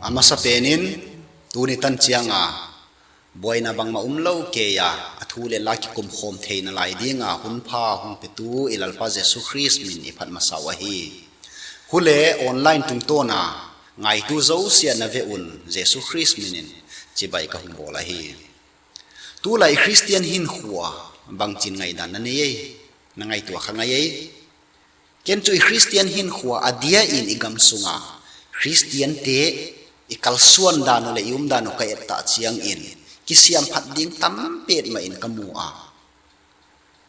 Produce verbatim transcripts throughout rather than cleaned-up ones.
A masa penin tuni tan cianga buaina bangmah um lo kei a, a thu le la kikumkhawm theina lai dinga hunpha hong petu i Lalpa Jesu Khrist min i phat masa uh ahi. Hule online tungtawna ngaitu zosia na ve un Jesu Khrist minin cibai ka hong bawl ahi. Tulai Khristian hinkhua bangcin ngaidan na nei ei, na ngaitua kha ngai ei. Ken cu i Khristian hinkhua a dia in i gam sunga Khristiante i kalsuan dan uh le i um dan uh ka ettah ciangin kisiamphat ding tam petmah in ka mu a,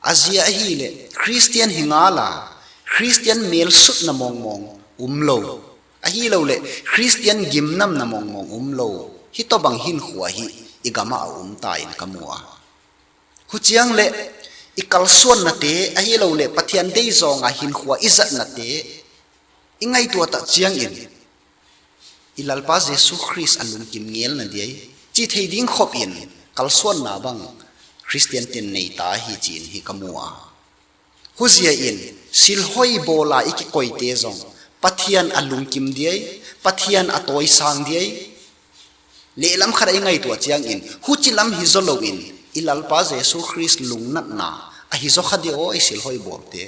a zia ahileh Khristian hi ngala Khristian melsutna mawngmawng um lo, ahi lo le Khristian gimnamna mawngmawng um lo, hih tawbang hinkhua hi i gamah a um ta in ka mu a. Huciang le i kalsuannate ahi lo le Pathian deizawnga hinkhua i zatnate i ngaihtuah tak ciangin i Lalpa Jesu Khrist a lungkim ngel na diai ci thei ding khop in kalsuanna bang Khristian ten nei ta hi ci-in hi ka mu a. Huzia in silhoi bawla i kikoite zong Pathian a lungkim diai, Pathian a tawisang diai, lehlam khat a i ngaihtuah ciangin huci lam hi zaw loin i Lalpa Jesu Khrist lungnatna a hi zaw kha dia aw i silhoi bawlte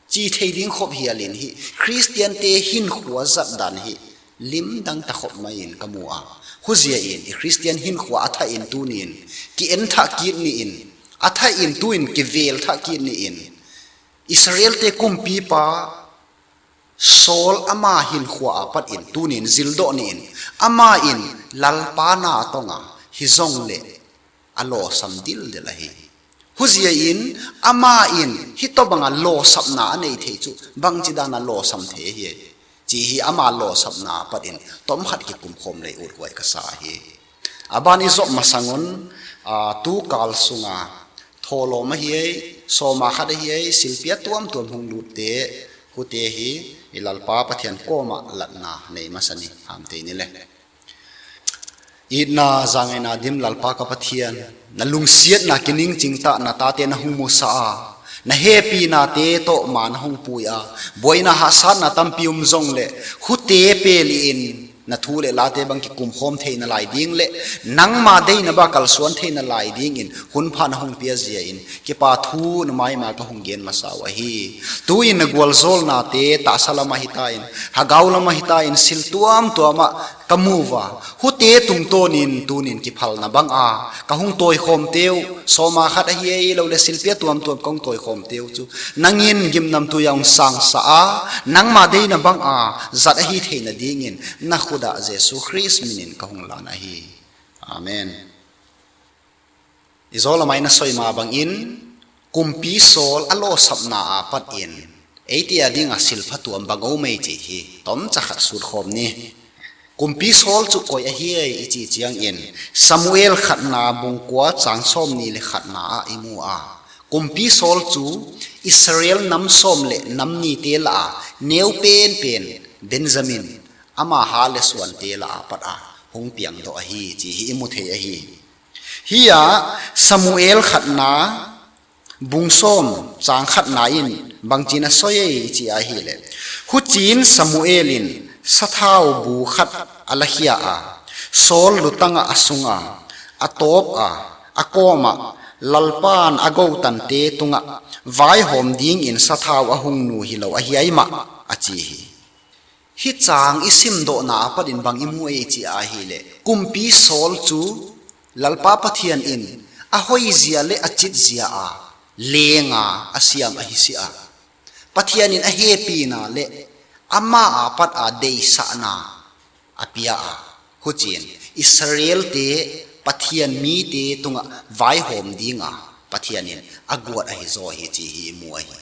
ci thei ding khop hialin hi Khristiante hinkhua zatdan hi limdang ta khop mai in ka mu a. Huzia in i Khristian hinkhua a thah in tunin ki-en thah kit ni in, a thah in tuin kivel thah kit ni in, Israelte kumpipa Saul ama hinkhua a patin tunin zildawh ni in, ama in Lalpa na a tonga hi zong le a lawsam dildel ahi. Huzia in ama in hih tawbanga lawsapna a nei thei cu bangci dana lawsam thei ahi ci hi ama lawsapna a patin tomkhat kikumkhawm lei uthuai ka sa ahi. A ban i zawh masangun, aa, tukal sunga thawlawm ahi ei, sawma khat ahi ei, silpia tuamtuam hong lutte, hute hi i Lalpa Pathian kawmah latna nei masa ni hamtei ni le. Itna zangaina dim Lalpa ka Pathian, na lungsiatna kiningcing tah na tate na hung musa a, na hepinate tawh ma na hung pui a, buaina hahsatna tampi um zong le hute peli in na thu le late bang kikumkhawm theina lai ding le nangma deina ba kalsuan theina lai dingin hunpha na hung piazia in kipa thu na maima ka hung gen masa uh ahi. Tu-in na gualzawlnate tahsa lamah hita in, hagau lamah hita in, sil tuamtuamah ka muva hute tungtawnin tunin kiphalna banga ka hung tawikhawmte uh, sawma khat ahi ei lo le silpia tuamtuam ka hung tawikhawmte uh cu nangin gimnamtui a hong sangsa a, nangma deina banga zat ahi theina dingin na khut ah Jesu Khrist minin ka hung lan ahi. Amen. I zaw lamah i na soi ma bangin kumpi Saul a lawsapna a patin eite a dinga silpha tuam bang om ei ci hi tomca khat sutkhawm ni. Kumpi Saul cu koi ahi ei i ci ciangin Samuel khatna bung kua cang sawmni le khatna ah i mu a, kumpi Saul cu Israel nam sawm le nam nite lah a neu penpen Benjamin ama ha le suante lah a pat a hung piangdawh ahi ci hi i mu thei ahi. Hi-ah Samuel khatna bung sawm cang khatna in bangci na soi ei ci ahi le, hucin Samuel in sathau bu khat a lakhia a, Saul lutangah a sunga a tawp a, a kawmah Lalpan a gotante tungah vaihawm dingin sathau a hung nu hi lo ahi ai mah a ci hi. Hih cang i simdawhna a patin bang i mu ei ci ahi le, kumpi Saul cu Lalpa Pathian in a hoizia le a citzia a lenga a siam ahi si a, Pathian in a hepina le ama a pat a deisahna a pia a, hucin Israelte Pathian mite tungah vaihawm dinga Pathian in a guat ahi zaw hi ci hi i mu ahi.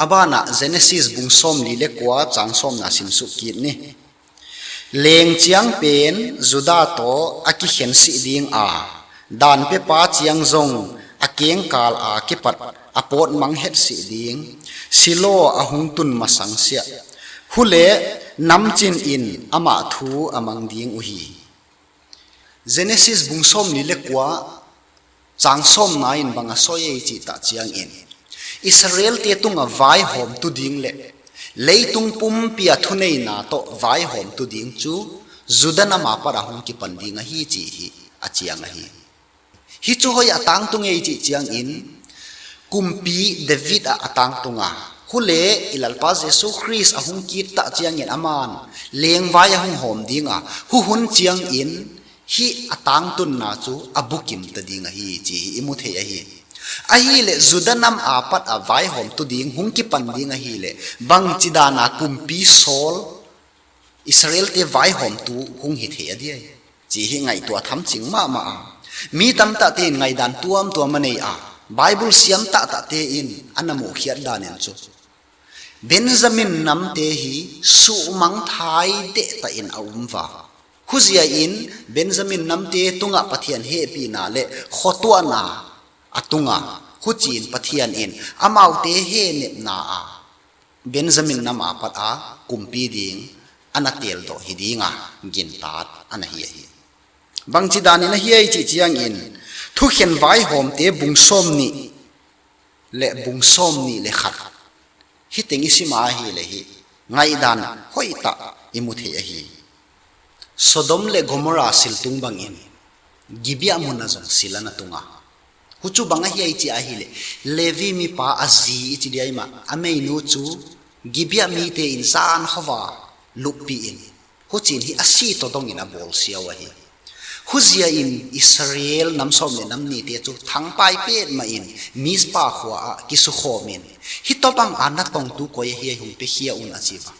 A banah Genesis bung sawmli le kua cang sawmna simsuk kit ni. Leng ciang pen Judah tawh a kikhen sih ding a, dan pepa ciang zong a kengkal a kipat a pawt manghet sih ding Silo a hung tun masang siah. Hule namcin in amah thu a mang ding uh hi. Genesis bung sawmli le kua cang sawmna in bang a soi ei cih tah ciangin Israelte tungah vaihawmtu ding le Leitung pumpi a thuneina tawh vaihawmtu ding cu Judah nam a pat a hong kipan ding ahi ci hi a ciang ahi. Hi cu hoih a tangtung ei cih ciangin kumpi David ah a tangtung a, hule i Lalpa Jesu Khrist a hong kittah ciangin aman lengvai a hong hawm ding a, huhun ciangin hih a tangtunna cu a bukimta ding ahi ci hi i mu thei ahi. Ahileh Judah nam a pat a vaihawmtu ding hong kipan ding ahileh bangci dana kumpi Saul Israelte vaihawmtu hong hi thei a diai ci hi ngaihtuah thamcing mahmah a, mi tamtahte in ngaihdan tuamtuam a nei a, Bible siam tahtahte in a na muhkhiat danin cu Benjamin namte hi suhmang thai dehtahin a um va. Huzia in Benjamin namte tungah Pathian hehpihna le khuatuahna a tunga, hucin Pathian in amaute hehnepna a Benjamin nam a pat a kumpi ding a na teeldawh hi dinga gintat a na hi ahi. Bangci danin a hiai cih ciangin Thukhen vaihawmte bung sawm nih le bung sawm nih le khat hi teng i sim a ahileh hi ngaihdan hoihtah i mu thei ahi. Sodom le Gomorrah siltung bangin Gibeah mun a zong sil a na tunga. Hucu bang ahi ai ci ahileh Levi mipa a zi i ci diai mah a meinu cu Gibeah mite in zan khova luppi in hucin hi a si tawdongin a bawlsia uh ahi. Huzia in Israel nam sawm le nam nite cu thangpai petmah in Mizpah khua ah kisukhawm in hi tawbang a na tongtu koi ahi ai hong piakhia un a ci va.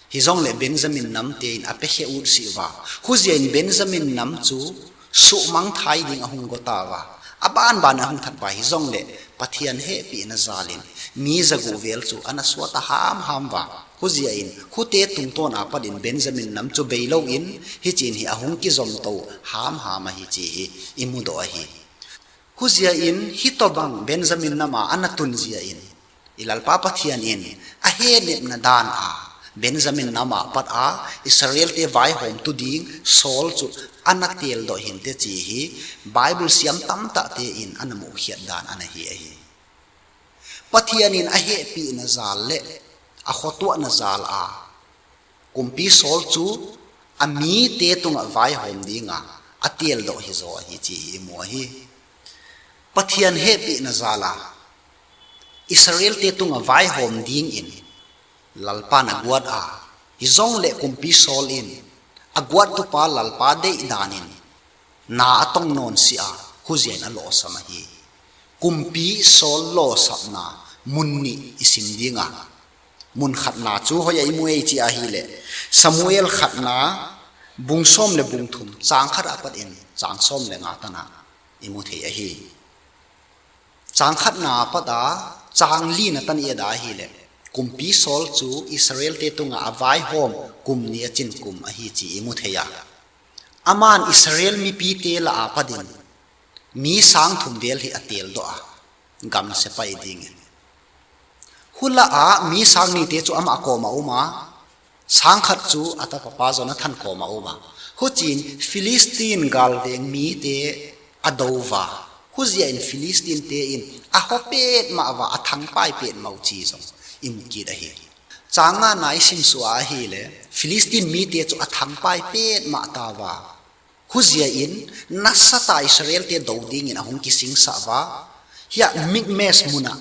Hi zong le Benjamin namte in a piakhia ut sih va. Huzia in Benjamin nam cu suhmang thai ding a hong gota va. A banban a hong that va hi zong le Pathian hehpihna zalin mi zaguh vel cu a na suata hamham va. Huzia in hute tungtawn a patin Benjamin nam cu bei loin hicin hi a hong kizomto hamham ahi ci hi i mudaw ahi. Huzia in hi tawbang Benjamin nam a a na tunzia in i Lalpa Pathian in a hehnepna dan a Benjamin nam a pat a Israelte vaihawmtu ding Saul cu a na teeldawh hinte ci hi Bible siam tamtahte in a na muhkhiat dan a na hi ahi. Pathian in a hehpihna zal le a khuatuahna zal a kumpi Saul cu a mite tungah vaihawm dinga a teeldawh hi zaw ahi ci hi i mu ahi. Pathian hehpihna zal a Israelte tungah vaihawm dingin Lalpa na guat a, hi zong le kumpi Saul in a guattupa Lalpa deih danin na a tong nawn si a, huzia in a lawhsam ahi. Kumpi Saul lawhsapna mun nih i sim dinga, mun khatna cu hoih a i mu ei ci ahileh Samuel khatna bung sawm le bung thum cang khat a patin cang sawm le nga tana i mu thei ahi. Cang khatna a pat a cang lina tan i et a ahileh kumpi Saul cu Israelte tungah a vaihawm kum ni a cin kum ahi ci i mu thei a, aman Israel mipite lah a patin mi sang thum vel hi a teeldawh a, gamsia pai dingin. Hula ah mi sang nite cu amah kawm a um a, sang khat cu a tapa pa Jonathan kawm a um a, hucin Filistin galveng mite a do va. Huzia in Filistinte in a haw petmah va, a thangpai petmah uh ci zong i mu kit ahi. Cang ngana i simsuah ahileh Filistin mite cu a thangpai petmah ta va. Huzia in nasata Israelte do dingin a hong kisingsah va. Hiah Mikmes munah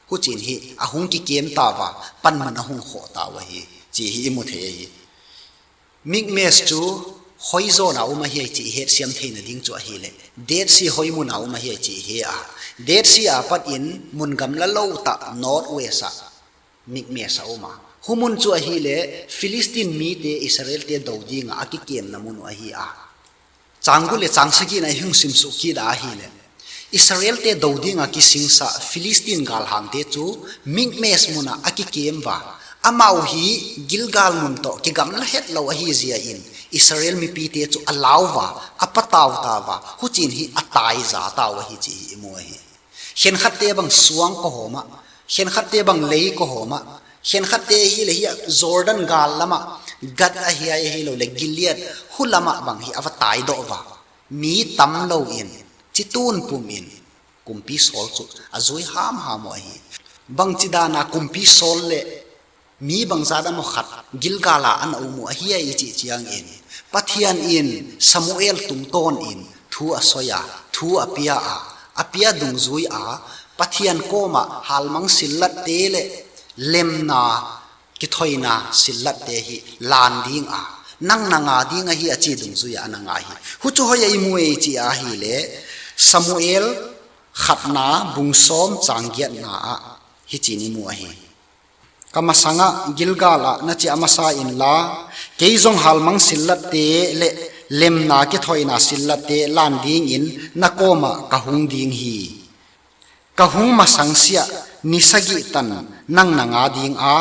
hucin hi a hong kikem ta va, panmun a hong khawh ta uh ahi ci hi i mu thei ahi. Mikmes cu hoi zawn a um ahi ai ci i het siam theina ding cu ahileh Dead Sea hoi mun a um ahi ai ci i he a, Dead Sea a patin mun gamla lo tah North West ah Mikmes a um a, humun cu ahileh Filistin mite Israelte do dinga a kikemna mun uh ahi a. Cang guk le cang sagihna i hung simsuh kit a ahileh Israelte do dinga kisingsah Filistin galhangte cu Mikmes munah a kikem va. Amau hi Gilgal mun tawh kigamla het lo ahi zia in Israel mipite cu a lau va, a patau ta va, hucin hi a taiza ta uh ahi ci hi i mu ahi. Khenkhatte bang suang kawhawm ah, khenkhatte bang lei kawhawm ah, khenkhatte hi le hi ah Jordan gal lamah Gad ahi ai ahi lo le Gilead hu lamah bang hi a va taidawh va. Mi tam lo in, citun pum in kumpi Saul cu a zui hamham uh ahi. Bangci dana kumpi Saul le Mi bangzat a maw khat Gilgal ah a na um uh ahi a i cih ciangin Pathian in Samuel tungtawnin thu a soi a, thu a pia a, a pia dungzui a, Pathian kawmah halmang sillatte le lemna kithoina sillatte hi lan ding a, nang na nga ding ahi a ci dungzui a a na nga hi. Hucu hoih a i mu ei ci a hi le Samuel khatna bung sawm cang giatna ah hi cin i mu ahi. Ka masangah Gilgal ah na ciah masa inla, kei zong halmang sillatte le lemna kithoina sillatte lan dingin na kawmah ka hung ding hi. Ka hung masang siah ni sagih tan nang na nga ding a,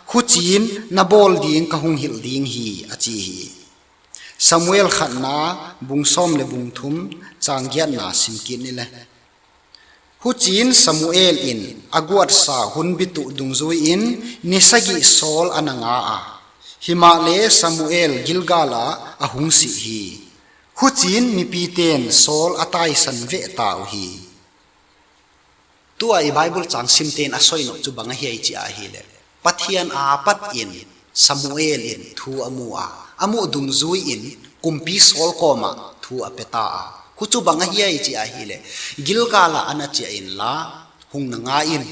hucin na bawl ding ka hung hilh ding hi, a ci hi. Samuel khatna bung sawm le bung thum cang giatna simkit ni le. Hucin Samuel in a guatsa hun bituh dungzui in ni sagih Saul a na nga a, himah le Samuel Gilgal ah a hung sih hi. Hucin mipiten Saul a taisan vehta uh hi. Tua i Bible cang simten a soi nop cu bang ahi a i ci a hi le Pathian a patin Samuel in thu a mu a, a muh dungzui in kumpi Saul kawmah thu a pia ta a. Hucu bang ahi a i ci a hi le Gilgal ah a na ciah inla hung na nga in,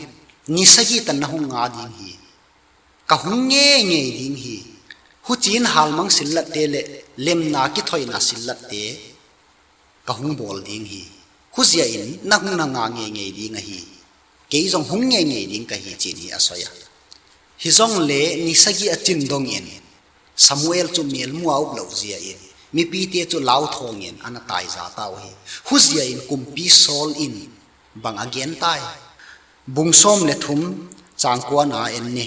ni sagih tan na hung nga ding hi. Ka hung ngeingei ding hi. Hucin halmang sillatte le lemna kithoina sillatte ka hung bawl ding hi. Huzia in na hung na nga ngeingei ding ahi. Kei zong hung ngeingei ding ka hi cin hi a soi a. Hi zong le ni sagih a cin dongin Samuel cu melmu a up loh zia in mipite cu lauthawngin a na taiza ta uh hi. Huzia in kumpi Saul in bang a gen tai? Bung sawm le thum cang kuana en ni.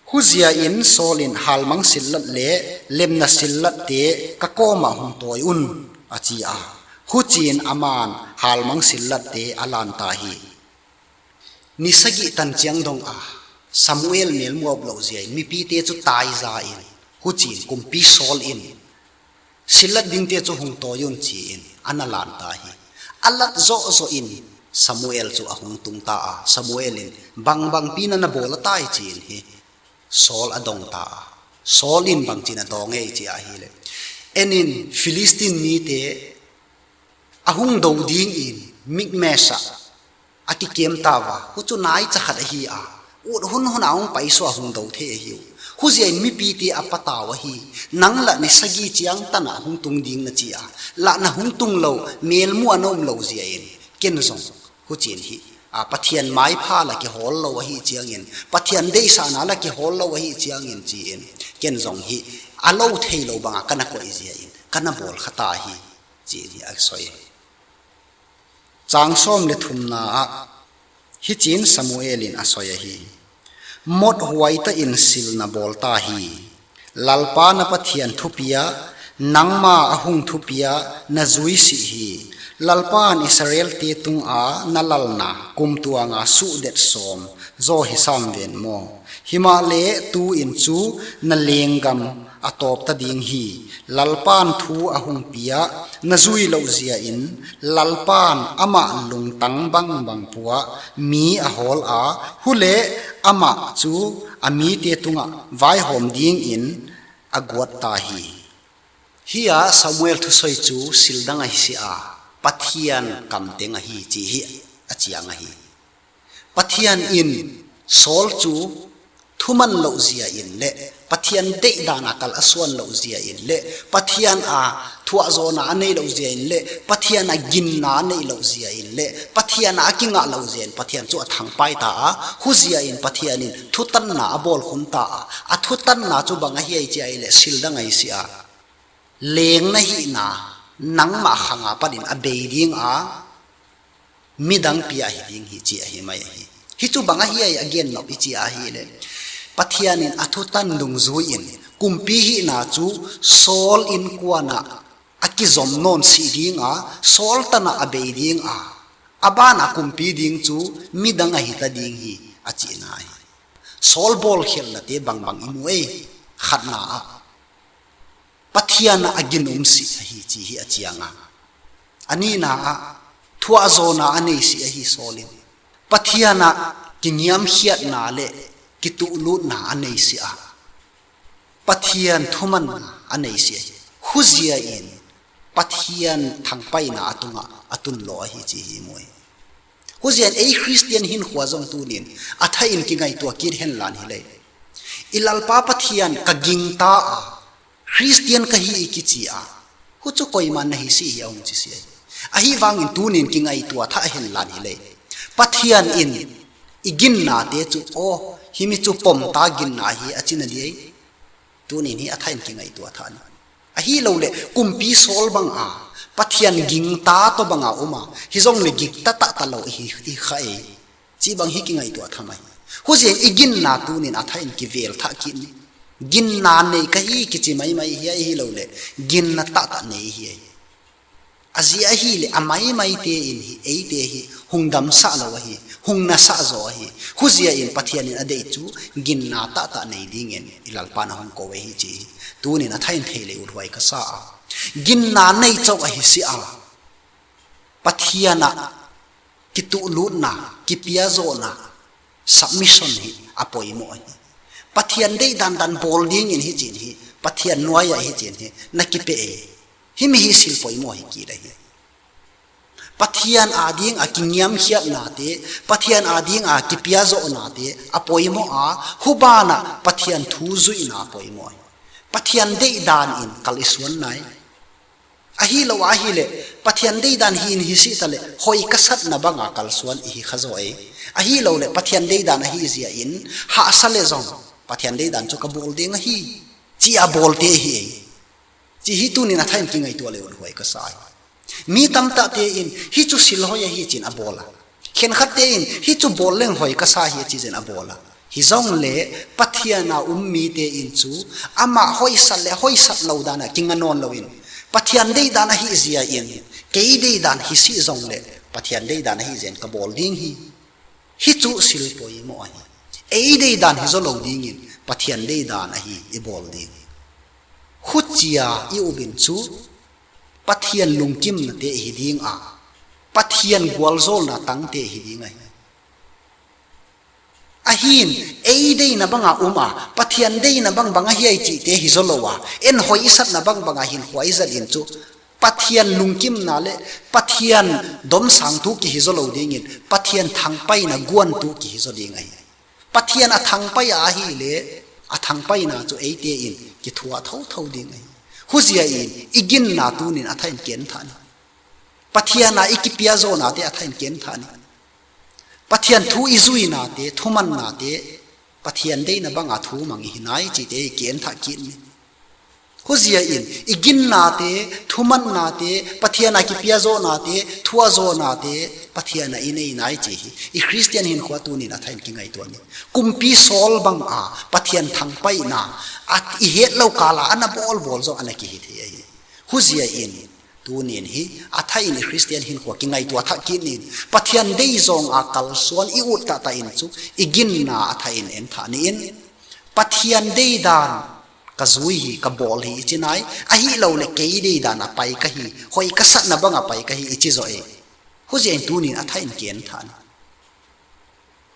Huzia in Saul in halmang sillat le lemna sillatte ka kawmah hung tawi un, a ci a. Hucin aman halmang sillatte a lanta hi. Ni sagih tan ciang dong a Samuel melmu a up loh zia in mipite cu taiza in, hucin kumpi Saul in sillat dingte cu hung tawi un ci-in a na lanta hi. A lat zawhzawh in Samuel cu a hung tung ta a, Samuel in bangbangpi na na bawl a tai ci-in hi Saul a dong ta a. Saul in bangcin a dawng ei ci a hi le, en in Filistin mite a hung do dingin Mikmesh ah a kikem ta va, hucu nai cakhat ahi a, ut hunhun a hung paisuah hung do thei ahi uh. Huzia in mipite a patau ahi, nang lah ni sagih ciang tan a hung tung ding na ci a, lah na hung tung lo, melmu a na um lo zia in ken zong hucin hi. A, Pathian maipha la kihawl lo ahi ciangin, Pathian deihsahna la kihawl lo ahi ciangin ci-in ken zong hi a lo thei lo banga ka na koih zia in ka na bawl kha ta hi, ci-in hi a soi. Cang sawm le thumna ah hicin Samuel in a soi ahi. Mot huaita in sil na bawl ta hi. Lalpa na Pathian thupi ah nangma a hung thupi ah na zui sih hi. Lalpa in Israel-te tunga na lalna kum tuanga suhdet sawm zaw hi sam ven maw? Himah le tu-in cu na lenggam a tawpta ding hi. Lalpan thu a hung piah na zui loh zia in Lalpan amah lungtang bangbang puah mi a hawl a, huleh amah cu a mite tungah vaihawm dingin a guat ta hi. Hi-ah Samuel thusoi cu sildang ahi si a, Pathian kamteng ahi ci hi a ciang ahi. Pathian in Saul cu thuman loh zia in le Pathian deihdan a kal a suan loh zia in le Pathian a thuahzawhna a nei loh zia in le Pathian a ginna a neih loh zia in le Pathian a a kingah loh zia in Pathian cu a thangpai ta a, huzia in Pathian in thutanna a bawl khun ta a, a thutanna cu bang ahi ai cia i le sildang ahi si a, leng na hihna nangmah khanga panin a bei ding a, midang pi ah hi ding hi ci ahi mai ahi. Hi cu bang ahi ai a gen nop i ci ahi le Pathian in a thutan dungzui in kumpi hihna cu Saul innkuan ah a kizom nawn sih ding a, Saul tan ah a bei ding a, a ban a kumpi ding cu midang ahi ta ding hi a cihna hi. Saul bawlkhialhnate bangbang i mu ei? Khatna ah Pathian ah a ginum si ahi ci hi a ciang a, a nihna ah thuahzawhna a nei si ahi Saul in Pathian ah kingiamkhiatna le kituhlutna a nei si a, Pathian thumanna a nei si a, huzia in Pathian thangpaihna a tungah a tun lawh ahi ci hi mu hi. Huzia in ei Khristian hinkhua zong tunin a thain kingaihtuah kit henlan hi lei. I Lalpa Pathian ka gingta a, Khristian ka hi i kici a, hu cu koiman na hi si hi a hong ci si ahi. Ahi vangin tunin kingaihtuah thah henlan hi lei. Pathian in i ginnate cu, aw, himi cu pomta ginna hi a cina diai. Tunin hi a thain kingaihtuah thah ni. Ahi lo le kumpi Saul banga Pathian gingta tawh banga um a, hi zong le gingta tahta lo hi, hi kha ei. Cih bang hi kingaihtuah tham ahi. Huzia i ginna tunin a thain kivel thah kit ni. Ginna nei ka hi kici maimai hi a, hi lo le ginna tahtah nei hi ahi. A zia ahi le a maimaite in hi, eite hi hung damsah lo ahi, hung nasah zaw ahi. Huzia in Pathian in a deih cu ginna tahtah nei dingin i Lalpa na hong ko ahi ci hi. Tunin a thain thei le uthuai ka sa a, ginna nei cok ahi si a, Pathian ah kituhlutna, kipiazawhna, submission hi a poimawh hi. Pathian deihdan dan bawl dingin hi cin hi, Pathian nuai-ah hi cin hi na kipeh hi. Himi hi sil poimawh hi kit ahi. Pathian ading a kingiamkhiatnate, Pathian ading a kipiazawhnate a poimawh a, hubanah Pathian thu zuihna a poimawh hi. Pathian deihdan in kal i suan nai. Ahi lo ahi le Pathian deihdan hi in hi si ta le hoi ka satna banga kalsuan i hi kha zaw ei. Ahi lo le Pathian deihdan ahi zia in hahsa le zong Pathian deihdan cu ka bawl ding ahi, ci a bawlte hi ei. Ci hi tunin a thain kingaihtuah le uthuai ka sa hi. Mi tamtahte in hi cu silhoi ahi cin a bawl a, khenkhatte in hi cu bawl leng hoi ka sa hi a ci zin a bawl a. Hi zong le Pathian a um mite in cu amah hoihsat le hoihsat lo danah kinga nawn loin Pathian deihdan ahi zia in kei deihdan hi sih zong le Pathian deihdan ahi zia in ka bawl ding hi. Hi cu sil poimawh ahi. Ei deihdan hi zaw lo dingin Pathian deihdan ahi i bawl ding. Hucia i upin cu Pathian lungkimnate hi ding a, Pathian gualzawlna tangte hi ding ahi. Ahin ei deihna banga um a, Pathian deihna bangbang ahi ai cihte hi zaw lo a, en hoi i satna bangbanga hin huai zat in cu Pathian lungkimna le Pathian domsangtu kihi zaw lo dingin Pathian thangpaihna guantu kihi zaw ding ahi. Pathian a thangpai a ahi le a thangpaihna cu eite in kithuah thotho ding ahi. Huzia in i ginna tunin a thain ken thah ni. Pathian a i kipiazawhnate a thain ken thah ni. Pathian thu i zuinate, thumannate, Pathian deihna banga thu mang i hi nai cite i ken thah kit ni. Huzia in i ginnate, thumannate, Pathian a kipiazawhnate, thuahzawhnate Pathian a i nei nai ci hi. I Khristian hinkhua tunin a thain kingaihtuah ni. Kumpi Saul banga Pathian thangpaihna a i het lo kala a na bawlbawl zong a na kihi thei ahi. Huzia in tunin hi a thain i Khristian hinkhua kingaihtuah thah kit nin Pathian deih zawnga kalsuan i ut tahtah in cu i ginna a thain en thah ni in Pathian deihdan ka zui hi, ka bawl hi i ci nai, ahi lo le kei deihdan a pai ka hi, hoi ka satna banga pai ka hi i ci zawh ei. Huzia in tunin a thain ken thah ni.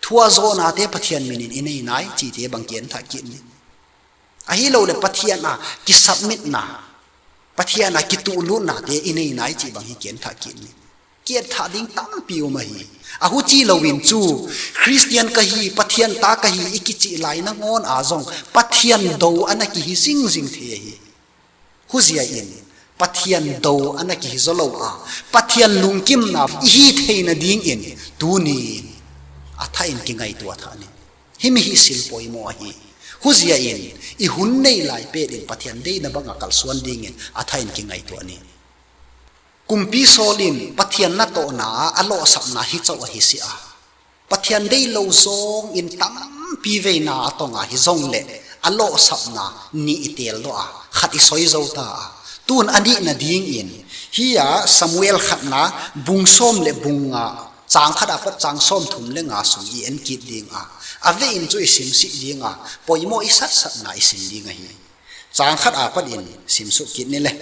Thuahzawhnate Pathian minin i nei nai cite bang ken thah kit ni. Ahi lo le Pathian a kisubmitna, Pathian a kituhlutnate i nei nai cih bang hi ken thah kit ni. Kiat thah ding tampi um ahi. A huci loin cu Khristian ka hi, Pathian ta ka hi i kicih lai nangawn a zong Pathian do a na kihi zingzing thei ahi. Huzia in Pathian do a na kihi zaw lo a, Pathian lungkimna i hi theina dingin tunin a thain kingaihtuah thah ni. Himi hi sil poimawh ahi. Huzia in i hun nei lai pet in Pathian deihna banga kalsuan dingin a thain kingaihtuah ni. Kumpi Saul in Pathian na tawhna a lawhsapna hi co ahi si a, Pathian deih lo zawngin tampi veina a tonga hi zong le a lawhsapna nih i teeldaw a, khat i soi zo ta a. Tun a nihna dingin hi a Samuel khatna bung sawm le bung nga, cang khat a pat cang sawm thum le nga sung i en kit ding a, a vein cu i simsih ding a, poimawh i satsatna i sim ding ahi. Cang khat a pat in simsuk kit ni le.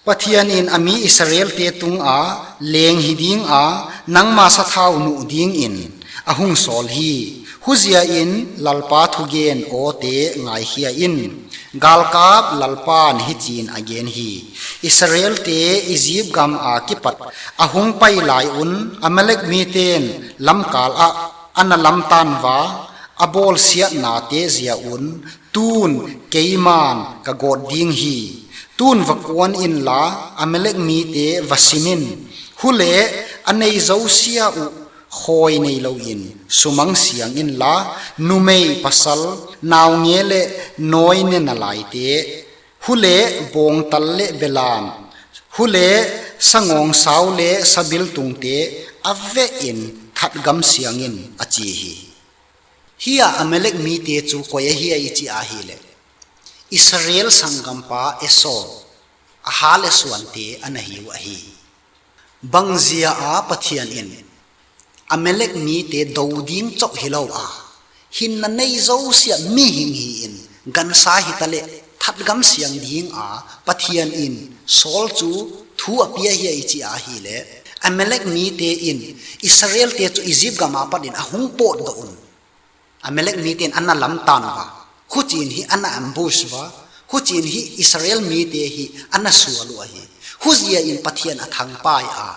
Pathian in a mi Israelte tungah leng hi ding a, nangma sathau nuh dingin a hung sawl hi. Huzia in Lalpa thugen awte ngaikhia in. Galkap Lalpa'n hicin a gen hi: Israelte Egypt gam a kipat a hung pai lai-un Amalek mite'n lamkal ah a na lamtan va a bawlsiatnate zia un tun keiman ka gawt ding hi. Tun va kuan inla Amalek mite va sim in. Huleh a nei zosia uh khawi nei loin sumang siang inla, numei pasal, naunge le nawi ne nalaite, huleh bawngtal le belam, huleh sangawngsau le sabiltungte a vehin thatgam siang in, a ci hi. Hih a Amalek mite cu koi ahi a i cih ahileh Israel sanggampa Esau a ha le suante a na hi uh ahi. Bangzia a Pathian in Amalek mite do ding cawh hi lo a, hinna nei zosia mihing hi-in gansa hitaleh thatgam siang ding a Pathian in Saul cu thu a pia hi a i cih ahileh Amalek mite in Israelte cu Egypt gam a patin a hung pawtdawh un. Amalek mite in a na lamtan va, hucin hi a na ambush va, hucin hi Israel mite hi a na sual uh ahi. Huzia in Pathian a thangpai a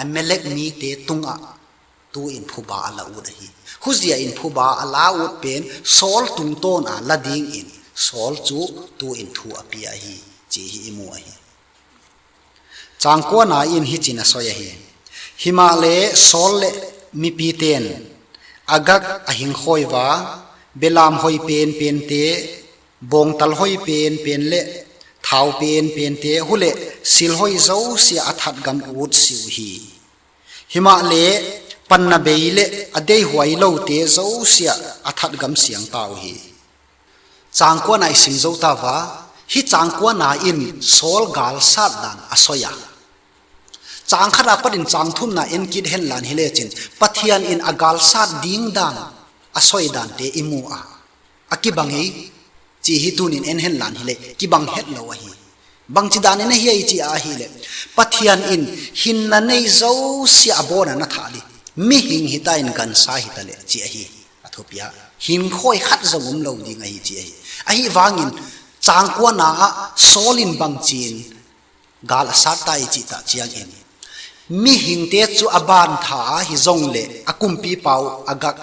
Amalek mite tungah tu-in phuba a la ut ahi. Huzia in phuba a la ut pen Saul tungtawn a la dingin Saul cu tu-in thu a pia ahi, ci hi i mu ahi. Cangkuana in hicin a soi ahi. Himahleh Saul le mipite'n Agag a hingkhawi va, belam hoi penpente, bawngtal hoi penpen le thau penpente, huleh silhoi zosia a thatgam ut si uh hi. Himahleh panna bei le a deihuai lote zosia a thatgam siang ta uh hi. Cangkuana i sim zo ta va, hi cangkuana in Saul galsat dan a soi a. Cangkhat a patin cangthumna en kit henlan hi lecin Pathian in a galsat ding dan a soi dante i mu a, a kibang ei, ci hi tunin en henlan hi le kibang het lo ahi. Bangci danin ahi a i ci ahileh Pathian in hinna nei zosia a bawn a na thah dih, mihing hita in gansa hitaleh ci ahi. A thupia hingkhawi khat zong um lo ding ahi ci ahi. Ahi vangin cangkuana ah Saul in bangcin gal a sat ta i cih tah ciangin mihingte cu a bantha a hi zong le a kumpipa uh Agag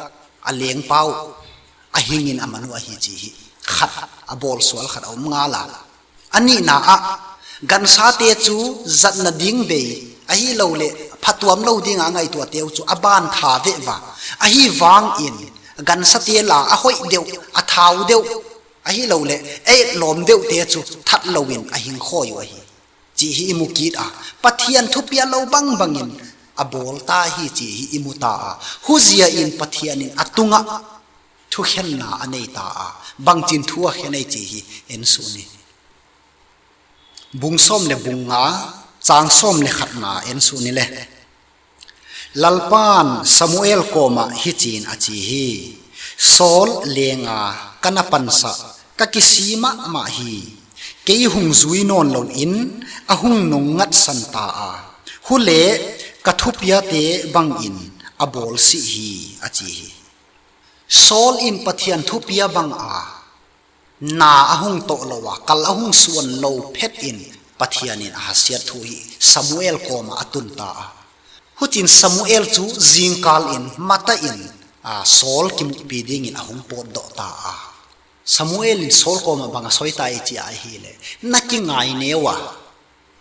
a lengpa uh a hingin a man uh ahi ci hi. Khat a bawlsual khat a um ngal a. A nihna ah gansate cu zatna ding bei ahi lo le phatuam lo dinga a ngaihtuahte uh cu a bantha vehva ahi vangin gansate la a hoih deuh, a thau deuh ahi lo le a etlawm deuhte cu that loin a hingkhawi uh ahi. Cih hi i mu kit a, Pathian thupia lo bangbangin a bawl ta hi cih hi i mu ta a, huzia in Pathian in a tungah thukhenna a nei ta a, bangcin thu a khen ei cih hi en suh ni. Bung sawm le bung nga, cang sawm le khatna en suh ni le. Lalpan Samuel kawmah hicin a ci hi. Saul lenga ka na pansah ka kisi mahmah hi. Kei hung zui nawn loin a hung nung ngatsan ta a, hule ka thupiate bangin a bawlsih hi, a ci hi. Saul in Pathian thupia banga na a hung tawh lo a, kal a hung suan lo phet in Pathian in a hasiat thu hi Samuel kawmah a tun ta a. Hucin Samuel cu zingkal in mata in, a, Saul kimuhpi dingin a hung pawtdawh ta a. Samuel in Saul kawmah bang a soi ta i ci a ahileh, na kingai neu a,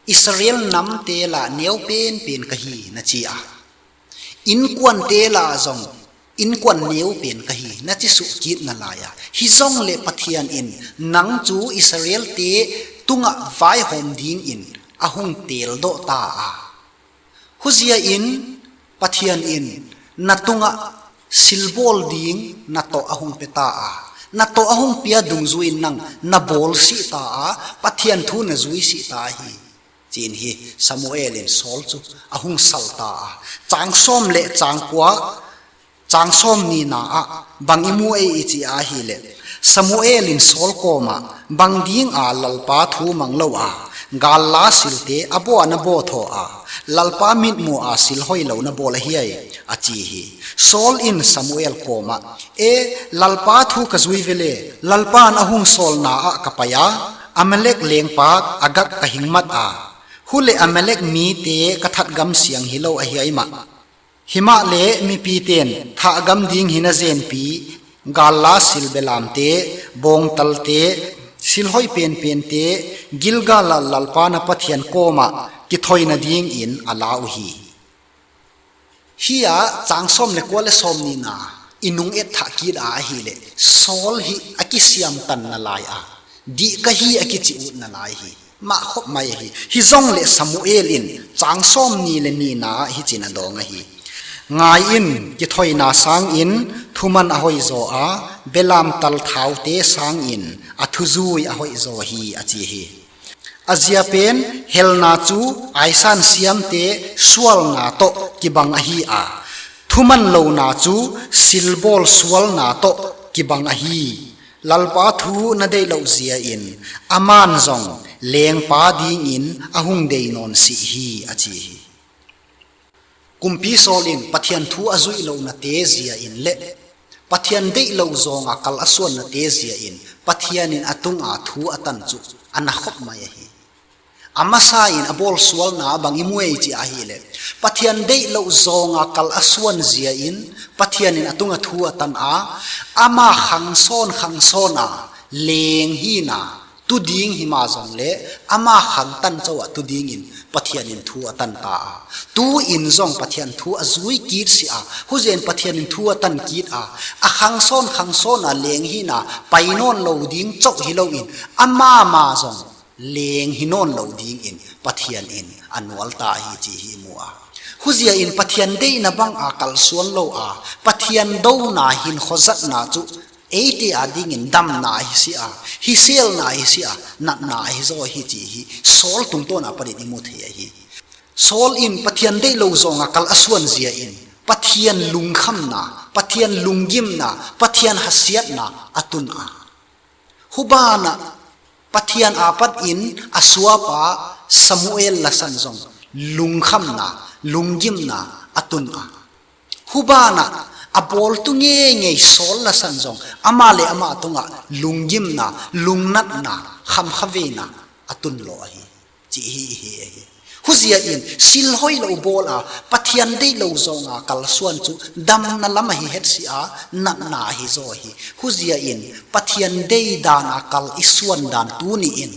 Israel namte la neu penpen ka hi na ci a, innkuante la zong innkuan neu pen ka hi na ci suh kit na lai a, hi zong le Pathian in nang cu Israelte tungah vaihawm dingin a hung teeldawh ta a. Huzia in Pathian in na tungah silbawl ding na tawh a hung pia ta a, na tawh a hung pia dungzui in nang na bawl sih ta a, Pathian thu na zui sih ta hi, ci-in hi Samuel in Saul cu a hung sal ta a. Cang sawm le cang kua, cang sawm nihna ah bang i mu ei i ci ahileh, Samuel in Saul kawmah bang dinga Lalpa thu mang lo a, galla silte a baw a na bawthaw a, Lalpa mitmuh a silhoi lo na bawl ahi ai, a ci hi. Saul in Samuel kawmah, "E, Lalpa thu ka zui vele, Lalpa in a hong sawlna ah ka pai a, Amalek lengpa Agag ka hingmat a, huleh Amalek mite ka thatgam siang hi lo ahi ai mah. Himah le mipite'n thahgam ding hi na zenpi, galla sil belamte, bawngtalte, silhoih penpente, Gilgal ah Lalpa na Pathian kawmah kithoina dingin a la uh hi." Hih ah cang sawm le kua le sawm nihna i nung et thah kit a ahih leh Saul hih a kisiamtanna lai a, dih ka hi a kici utna lai hi. Mah khop mai ahi. Hih zong le Samuel in cang sawm nih le nihna ah hih cin a dawng ahi. "Ngai in, kithoina sangin thuman a hoih zaw a, belamtal thaute sangin a thuzui a hoih zaw hi," a ci hi. A zia pen, helna cu aisan siamte sualna tawh kibang ahi a, thuman lona cu silbawl sualna tawh kibang ahi. Lalpa thu na deih loh zia in aman zong lengpa dingin a hung dei nawn sih hi, a ci hi. Kumpi Saul in Pathian thu a zuih lohnate zia in le Pathian deih lo zawnga kal a suannate zia in Pathian in a tunga thu a tan cu a na khop mai ahi. A masa in a bawl sualna bang i muai ci ahih leh, Pathian deih lo zawnga kal a suan zia in Pathian in a tunga thu a tan a, ama khang sawn khang sawn a leng hi na, tu ding hi mah zong le ama khang tan co ah tu dingin Pathian in thu a tan ta a, tu in zong Pathian thu a zui kit si a, huzia in Pathian in thu a tan kit a, a khang sawn khang sawn a leng hi na, pai nawn lo ding co hi lo in ama ma zong leng hi nawn lo dingin Pathian in a nual ta hi ci hi mu a. Huzia in Pathian deihna bang a kalsuan lo a, Pathian dona hin khuazatna cu eite a dingin damna hi si a, hi selna hi si a, natna hi zaw hi ci hi Saul tungtawn a panin i mu thei ahi. Saul in Pathian deih lo zawnga kal a suan zia in Pathian lungkhamna, Pathian lunggimna, Pathian hasiatna a tun a. Hubanah Pathian apat in a suapa Samuel lasan zong lungkhamna, lunggimna a tun a. Hubanah a bawltu ngeingei Saul lasan zong amah le amah tungah lunggimna, lungnatna, khamkhaveina a tun lawh ahi. Ci hi hi ahi. Huzia in silhoih lo bawl a Pathian deih lo zawnga kalsuan cu damna lam ahi het si a, natna ahi zaw hi. Huzia in Pathian dei dan a kal i suan dan tuni in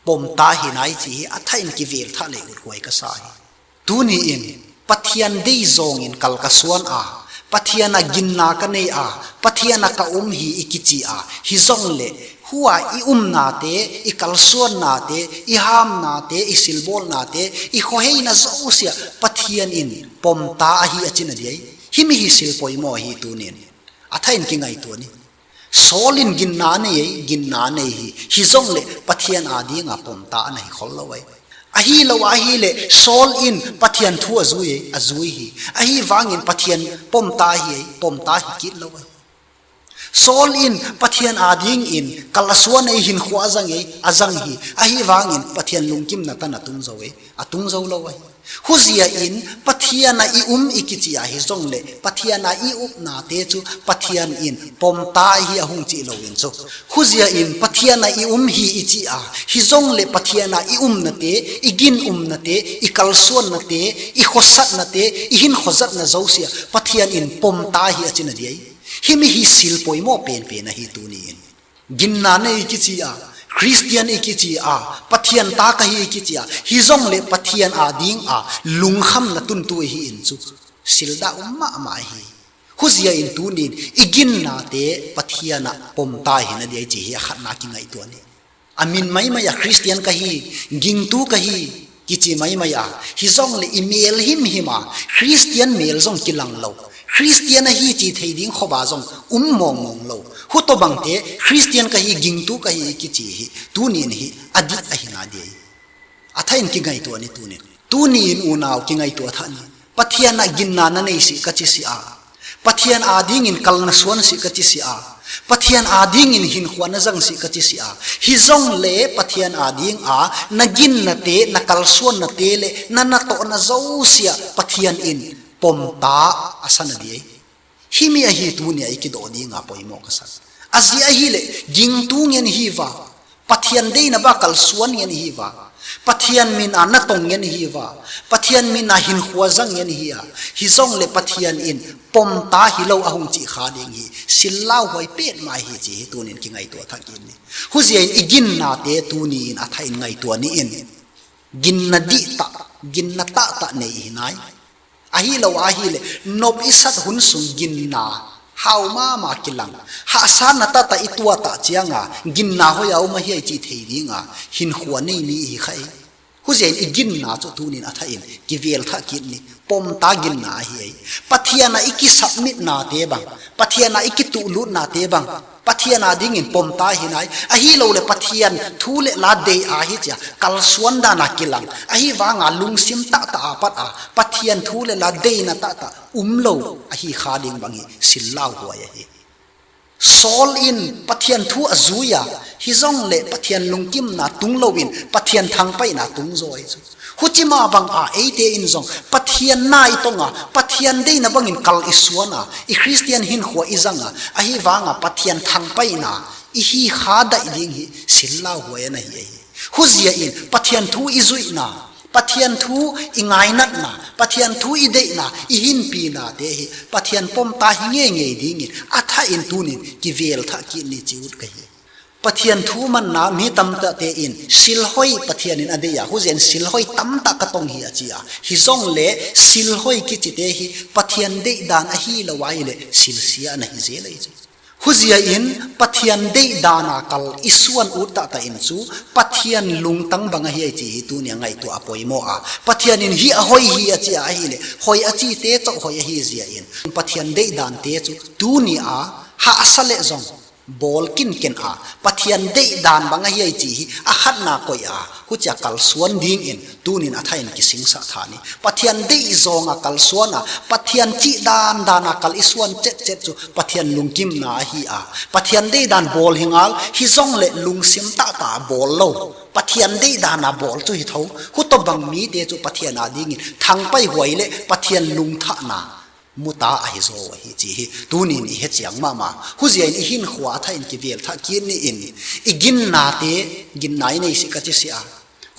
pomta hi nai ci hi a thain kivel thah lei uthuai ka sa hi. Tuni in Pathian dei zawngin kal ka suan a, Pathian a ginna ka nei a, Pathian a ka um hi i kici a, hi zong le hua i umnate, i kalsuannate, i hamnate, i silbawlnate, i khuaheina zosia Pathian in pomta ahi a cina diai. Himi hi silpoimaw ahi tunin a thain kingaituan hi. Saul in ginna nei ei, ginna nei hi. Hi zong le Pathian a dinga pomta a na hi khol lo ei. Ahi lo ahi le Saul in Pathian thu a zui ei, a zui hi. Ahi vangin Pathian pomta hi ei, pomta hi kit lo ei. Saul in Pathian a dingin kal a suan ei, hinkhua a zang ei, a zang hi. Ahi vangin Pathian lungkimna tan a tung zo ei, a tung zo lo ei. Huzia in Pathian a i um i kici a hi zong le Pathian a i upnate cu Pathian in pomta hi a hung cih lo in cu. Huzia in Pathian a i um hi i ci a hi zong le Pathian a i umnate, i gin umnate, i kalsuannate, i khuasatnate, i hinkhuazatna zosia Pathian in pomta hi a cina diai. Himi hi silpoimaw penpen ahi tuni in. Ginna nei i kici a, Khristian i kici a, Pathian ta ka hi i kici a, hi zong le Pathian a ding a lungkham na tuntu i hi in cu sildah um mahmah hi. Huzia in tunin i ginnate Pathian a pomta hi na diai ci hi a khatna kingaihtuan hi. A min maimai a Khristian ka hi, gingtu ka hi, kici maimai a, hi zong le i mel himhim a Khristian mel zong kilang lo, Khristian ahi ci thei ding khop a zong um mawngmawng lo. Hu tawh bangte Khristian ka hi, gingtu ka hi kici hi tunin hi a dik ahi na diai. A thain kingaihtuan hi tunin. Tunin unau kingaihtuah thah ni. Pathian a ginna na nei si ka ci si a, Pathian a dingin kal na suan si ka ci si a, Pathian a dingin hinkhua na zang si ka ci si a, hi zong le Pathian a ding a na ginnate, na kalsuannate le na natawhna zosia Pathian in Pomta a sa na ding ei. Himi ahi tuni a i kidawh dinga poimawh ka sa. A zia ahileh gingtu ngen hi va. Pathian deina bang kalsuan ngen hi va. Pathian min a na tong ngen hi va. Pathian min a hinkhua zang ngen hi a. Hi zong le Pathian in pomta hi lo a hung cih kha ding hi. Sil lauhuai pet mah hi ci hi tunin kingaihtuah thak in ni. Huzia in i ginnate tuni in a tha in ngaihtuah ni in. Ginna dihtah, ginna tahtah nei hi nai. Ahi lo ahileh nop i sat hun sung ginna hau mahmah kilang. Hahsatna tahtah i tuahtah cianga ginna hoi a um ahi ai cih thei dinga hinkhua nei mi hi kha ei. Huzia in i ginna cu tunin a tha in kivel thah kit ni. Pomta ginna ahi ei. Pathian a i kisubmitnate bang, Pathian a i kituhlutnate bang Pathian a dingin pomta hi nai. Ahi lo le Pathian thu le la dei a hi cia kalsuan dana kilang. Ahi vanga lungsim tahtah a pat a Pathian thu le la deina tahtah um lo ahi kha ding bang hi sil lauhuai ahi. Saul in Pathian thu a zui a, hi zong le Pathian lungkimna tung loin Pathian thangpaihna tung zaw ahi cu. Huci mah bang a eite in zong Pathian na i tong a, Pathian deina bangin kal i suan a, i Khristian hinkhua i zang a, ahi vanga Pathian thangpaihna i hi kha daih ding hi sil lauhuai a na hi ahi. Huzia in Pathian thu i zuihna, Pathian thu i ngainatna, Pathian thu i deihna, i hinpinate hi Pathian pomta hi ngeingei dingin a tha in tunin kivel thah kit ni ci ut ka hi. Pathian thu manna mi tamtahte in silhoi Pathian in a deih a, huzia in silhoi tamtah ka tong hi a ci a. Hi zong le silhoi kicite hi Pathian deihdan ahi lo a hi le silsia na hi zel ahi cu. Huzia in Pathian deihdan a kal i suan ut tahtah in cu Pathian lungtang bang ahi ai ci hi tuni a ngaihtuah a poimawh a. Pathian in hi a hoi hi a ci a ahi le hoi a cite cawh hoi ahi zia in Pathian deihdante cu tuni a hahsa le zong bawl kinken a Pathian deihdan bang ahi ai ci hi a khatna koih a hucia kalsuan dingin tunin a tha in kisingsah tha ni. Pathian deih zawnga kalsuan a Pathian cih dandan a kal i suan cetcet cu Pathian lungkimna ahi a Pathian deihdan bawl hi ngal hi zong le lungsim tahtah bawl lo Pathian deihdan a bawl cu hi tho. Hutawh bang mite cu Pathian a dingin thangpai huai le Pathian lungthahna muta ahi zaw ahi ci hi tunin i he ciang mahmah. Huzia in i hinkhua a tha in kivel thah kit ni in i ginnate ginna i nei si ka ci si a.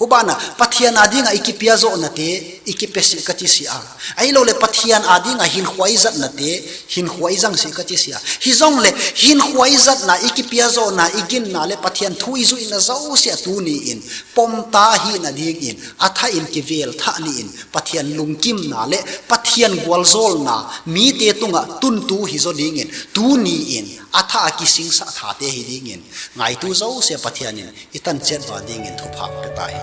Hubana Pathian a dinga i kipia zawhnate i kipia si ka ci si a. Ahi lo le Pathian a dinga hinkhua i zatnate hinkhua i zang si ka ci si a. Hi zong le hinkhua i zatna i kipia zawhna i ginna le Pathian thu i zuihna zosia tuni in pomta hi na dingin a tha in kivel thah ni in Pathian lungkimna le Pathian gualzawlna mite tungah tuntu hi zaw dingin tuni in a tha a kisingsah thate hi dingin ngaitu zosia Pathian in i tanciat va dingin thupha pe ta hi.